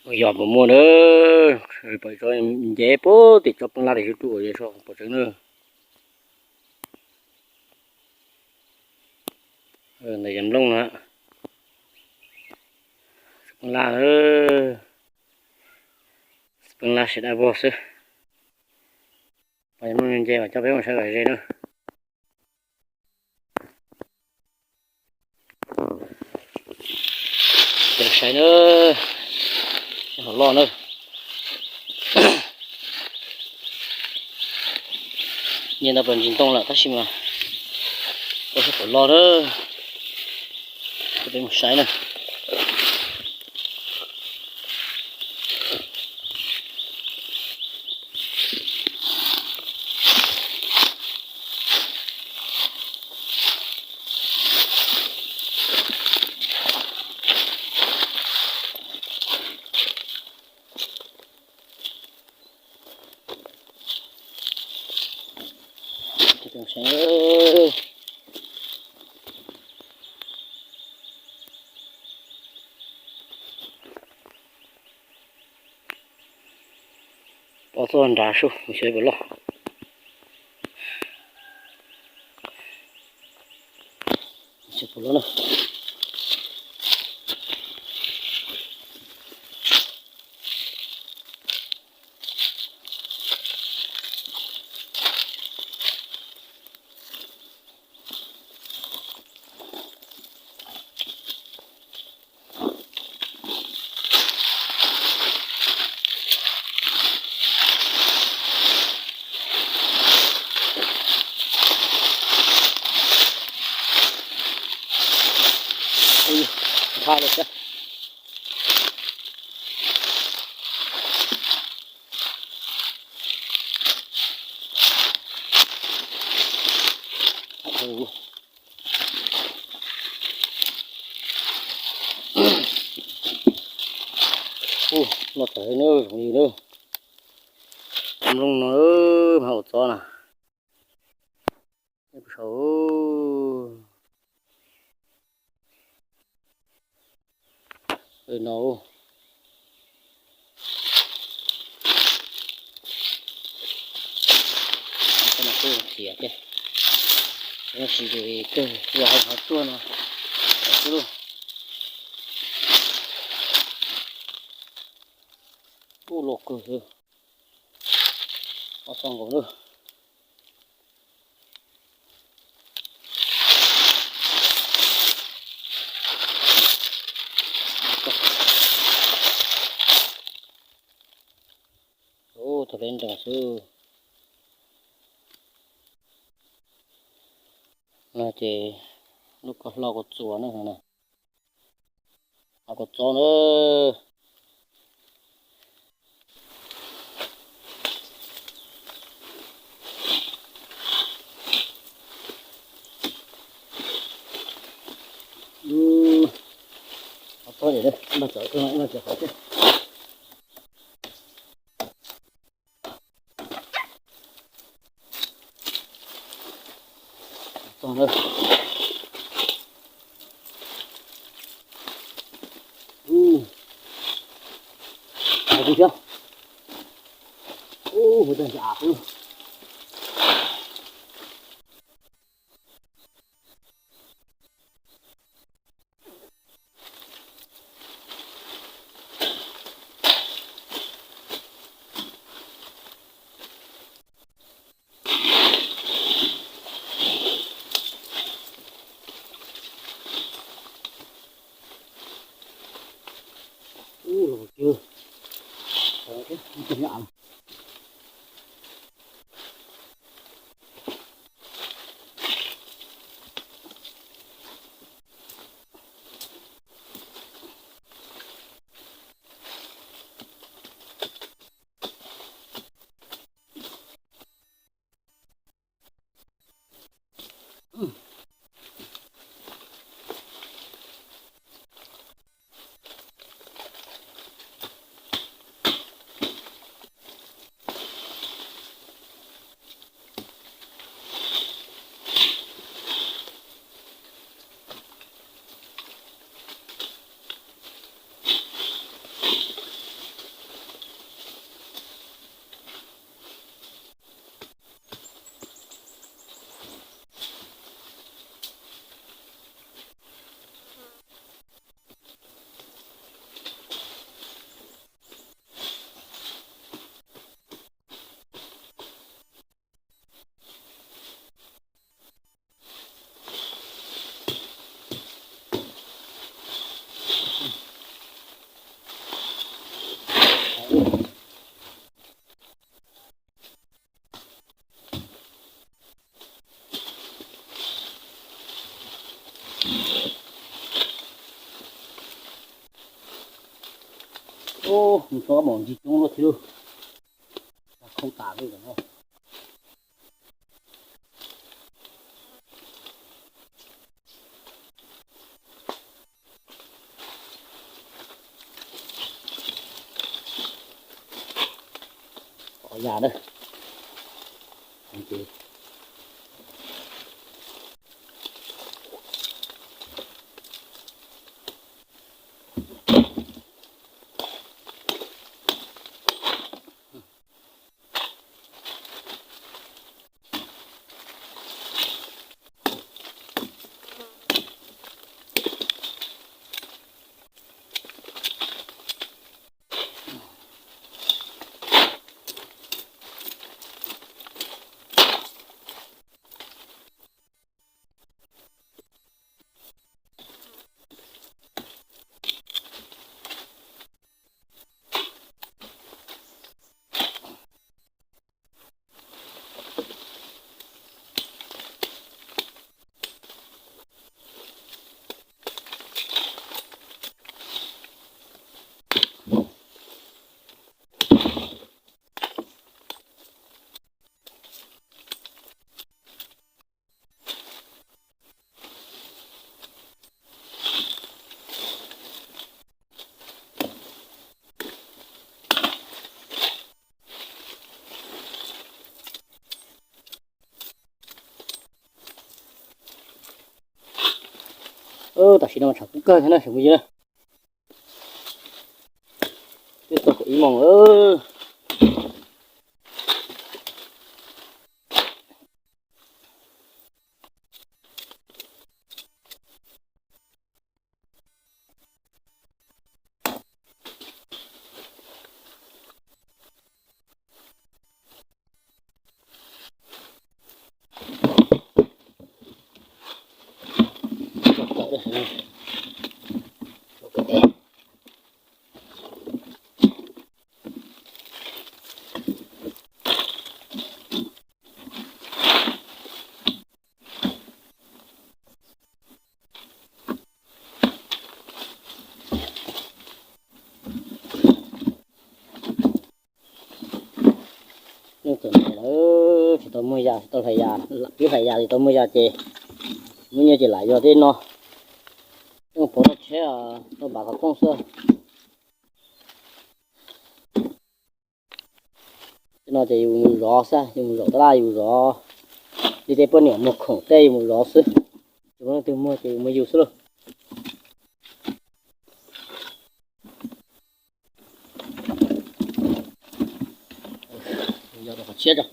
Yog puas muaj na, pom tso nce puag tim tsob peb laj tim sub tu uas yog so pom tseeb na. Ntawm yog nplooj na, peb laj, peb laj sib daj vog xwb. Pom nplooj nce mas coj peb mus saib kom ze na. Peb saib na, hauv loj na. Nce ntau pas ntsis ntoo lawm tab sis mas peb saib puas loj na. Peb mus saib na. Pov txog nrad sub xyov puas loj. Puas loj na. Ntha los thiab. Ub, no tawm na, zoo li na. Nplooj no mas ua txob na. Sau no. Txiav thiab, tsis kawg los ho tuaj no xwb lauj. Ub, loj kawg xwb. Ob txoj nkaus na. Ub, tau peb nrees xwb. No ces lub koj hlau koj txuas na. Hlau koj txob na. Txob, txob, txob. Ub, hais tias thiab. Ub, hais tias thiab. Ub, los kiag. Mus tso kab mom ntsis coob luaj thiab lauj. Khoob tas li no. Qhov yas na. Tam sim no mas tshav kub kawg thiab na, sawv mus yig na. Twb tau kaum ib moos. Yeej txom nyem lawm, tsis tau muaj yas, tsis tau hlais yas, pib hlais yas tsis tau muaj yas ces muaj nyiaj ces lam yog tej no. Yeej pov tau tsheb, tau npav xov tooj xwb. Tej no ces yus mus zov xwb, yus mus zaum taj laj yus zov, li tej poj niam muag khoom tej yus mus zov xwb. Yus muaj leej twg muag ces yus muag yus xwb lauj. Yog rau qhov tshiab tso.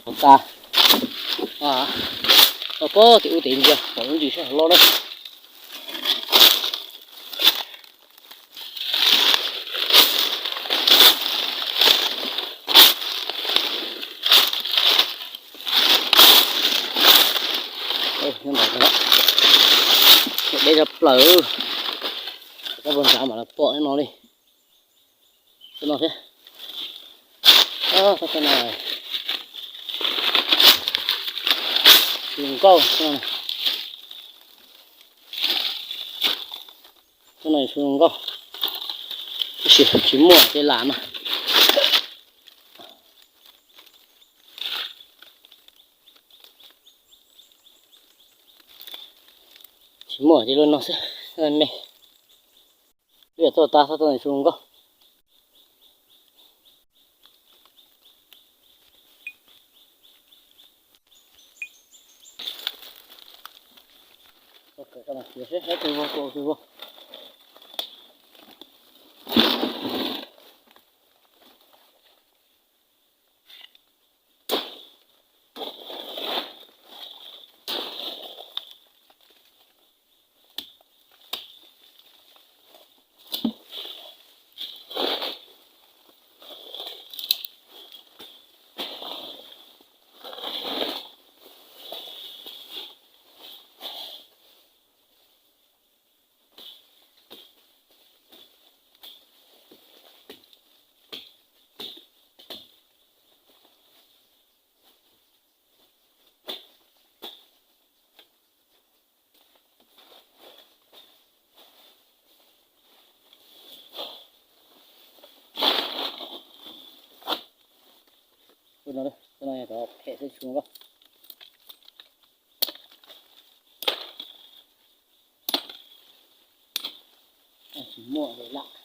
Hauv tas, tau pob tim ub tim ntsia pom lub ntsis sab hauv loj na. Deb tshaj plaws, kab puag nrad mam li pom no li. Tus no thiab. Tus no, tus no su nkauj. Tus no su nkauj. Tab sis tsis muaj ces lam mas. Tsis muaj ces luaj no xwb, me. Lub yam tuaj tas, tuaj no su nkauj. Tsis muaj li lawm.